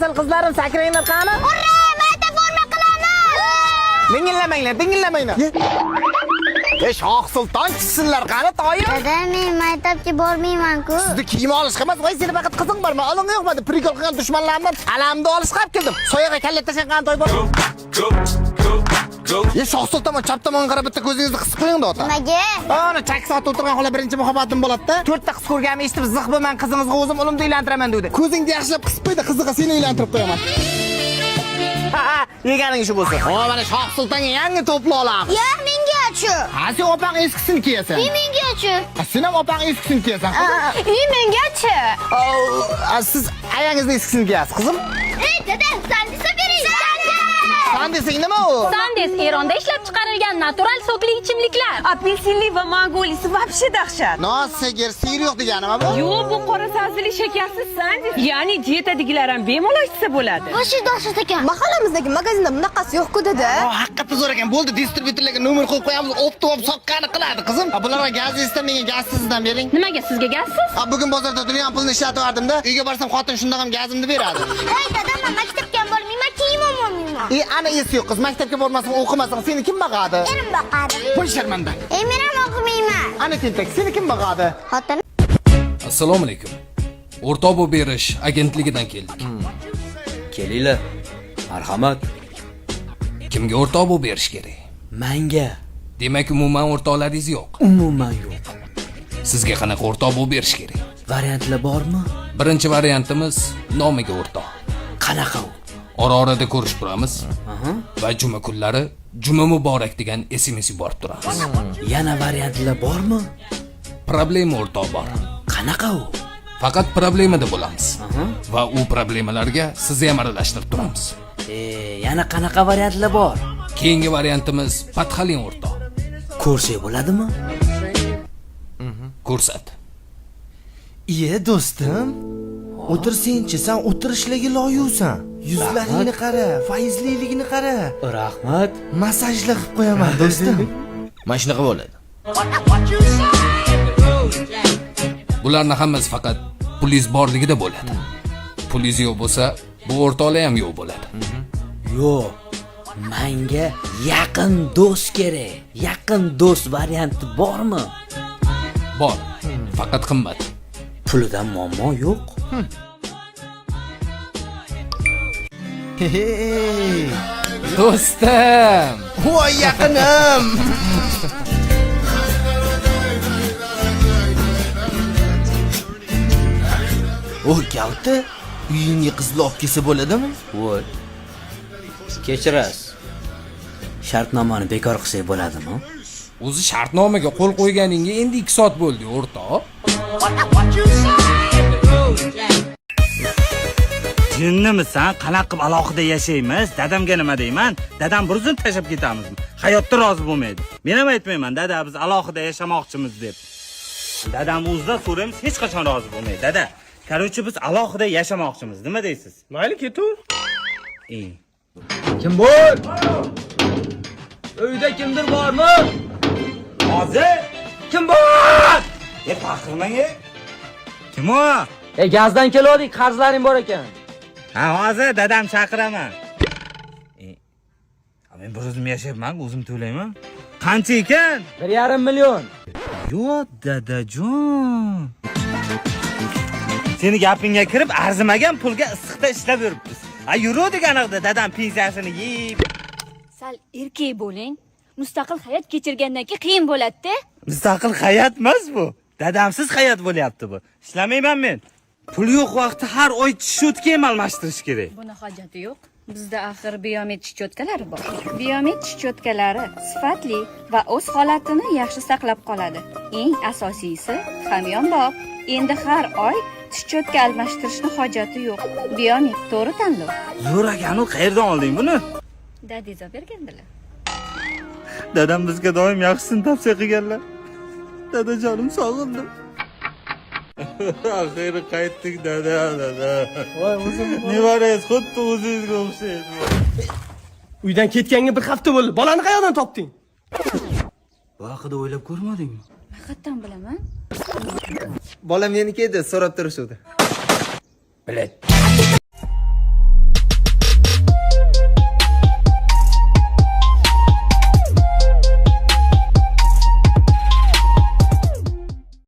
Asal qizlarim, sakranglar qani. Ura, mayda forma qilamiz. Dingillamanglar, dingillamanglar. E, Shoh Sulton tushsinlar qani, toyim. Dada, men maktabga bormayman-ku. Sizni kiyim olishga emas, voy seni faqat qizing bormi? Oling yo'qmi? Deb прикол qilgan dushmanlarimdan alamni olishga olib keldim. Soyag'a kalla tashlan qani toy bor. E, Shoh Sulton, chap tomonga qarab bitta ko'zingizni qisib qo'ying-da ota. Nimaga? Ana chak sotib o'tirgan xola birinchi muhabbatim bo'ladi-da. To'rtta qiz ko'rganimni eshitib, ziq bo'lman, qizingizga o'zim ulimni uylantiraman dedi. Ko'zingni yaxshilab qisib qo'ydi, qizig'i seni uylantirib qo'yaman. Ha, yeganing shu bo'lsin. O, mana Shoh Sultonga yangi to'pla olamiz. Yo'q, menga-chi. Ha, sen opang eskisini kiyasan. Menga-chi. Ha, sen ham opang eskisini kiyasan. Uy, menga-chi. O, siz ayangizni eskisini kiyasiz, qizim. Ey, dada, sandisa bering. San desang nima u? Sandes Eronda ishlab chiqarilgan natural sokli ichimliklar. Apelsinli va mangolisi вообще dahshat. Nos sigir, siyir yo'q deganimi bu? Yo'q, bu qora sabzili shakarsiz Sandes. Ya'ni diyetadagilar ham bemalol ichsa bo'ladi. Boshi dahshat ekan. Mahallamizdagi magazinda bunaqasi yo'q-ku, dada. O, haqiqatda zo'r ekan. Bo'ldi, distributorlarga nomer qo'yib qo'yamiz, оптом soqqani qiladi, qizim. Ha, bularga gaz esa menga gazsizdan bering. Nimaga sizga gazsiz? Ha, bugun bozorda dunyo pulini ishlatib yubordimda. Uyga borsam xotin shundoq ham gazimni beradi. Ey, dada, men maktabga ham bormayman, kiyim ham olmayman. E, ana esi yo'q qiz, maktabga bormasang, o'qimasang, seni kim boqadi? Erim boqadi. Voy sharmanda. Ey, men ham o'qimayman. Ana tentak, seni kim boqadi? Xotin. Assalomu alaykum. O'rtoq bo'lib berish agentligidan keldik. Kelinglar. Marhamat. Kimga o'rtoq bo'lib berish kerak? Manga. Demak, umuman o'rtoqlaringiz yo'q. Umuman yo'q. Sizga qanaqa o'rtoq bo'lib berish kerak? Variantlar bormi? Birinchi variantimiz nomiga o'rtoq. Qanaqa u? Ora-orada ko'rishib turamiz va juma kunlari juma muborak degan SMS yuborib turamiz. Yana variantlar bormi? Problema o'rtoq bor. Qanaqa u? Faqat problemada bo'lamiz. Va u problemalarga sizni ham aralashtirib turamiz. E, yana qanaqa variantlar bor? Keyingi variantimiz подхалим o'rtoq. Ko'rsak bo'ladimi? Ko'rsat. Iye, do'stim. O'tirsangchi, sen o'tirishlarga loyusan. Yuzlaringni qara, fayzliligini qara. Rahmat. Massajlar qilib qo'yaman, do'stim. Mana shunaqa bo'ladi. Bularni hammasi faqat pulingiz borligida bo'ladi. Pulingiz yo'q bo'lsa, bu o'rtoqlar ham yo'q bo'ladi. Yo'q. Manga yaqin do'st kerak. Yaqin do'st varianti bormi? Bor, faqat qimmat. Pulidan muammo yo'q. Hey. Do'stim. Voy yaqinim. O, kalta, uyingga qizni olib kelsa bo'ladimi? Voy. Kechirasiz. Shartnomani bekor qilsak bo'ladimi? O'zi shartnomaga qo'l qo'yganingga endi 2 soat bo'ldi, o'rtoq. Jinnimisan? Qanaqa qilib alohida yashaymiz? Dadamga nima deyman? Dadam bir o'zini tashlab ketamizmi? Hayotda rozi bo'lmaydi. Men ham aytmayman, dada biz alohida yashamoqchimiz deb. Dadam o'zidan so'raymiz, hech qachon rozi bo'lmaydi. Dada, короче, biz alohida yashamoqchimiz. Nima deysiz? Mayli, ketaver. E. Kim bor? Uyda kimdir bormi? Hozir Kim bor? E, baqirmang, e. Kim o? E, gazdan keldik, qarzlaring bor ekan. Ha, hozir dadam chaqiraman. E, men bir o'zim yashayapman, o'zim to'layman. Qancha ekan? 1,5 million. Yo'q, dadajon. Seni gapingga kirib arzimagan pulga issiqda ishlab yuribmiz. Ha, yuruvdik aniqda dadam pensiyasini yeb. Sal erkak bo'ling. Mustaqil hayot kechirgandan keyin qiyin bo'ladi-da. Mustaqil hayot emas bu. Dadamsiz hayot bo'lyapti bu. Ishlamayman men. Pul yo'q vaqti har oy щётка ham almashtirish kerak. Buni hojati yo'q. Bizda axir Biomed щётка lari bor. Biomed щётка lari sifatli va o'z holatini yaxshi saqlab qoladi. Eng asosiysi hamyonbop. Endi har oy tish щётка almashtirishni hojati yo'q. Biomed to'g'ri tanlov. Zo'r ekan, u qayerdan olding buni? Dadingiz olib bergandilar. Dadam bizga doim yaxshisini tavsiya qilganlar. Dadajonim, sog'indim. Axiri qaytdik, dada, dada. Voy o'zim. Nevarangiz xuddi o'zingizga o'xshaydi. Uydan ketganga bir hafta bo'ldi. Bolani qayerdan topding? Bu haqida o'ylab ko'rmadingmi? Qayerdan bilaman? Bolam meniki edi, so'rab turishuvdi. Bilet.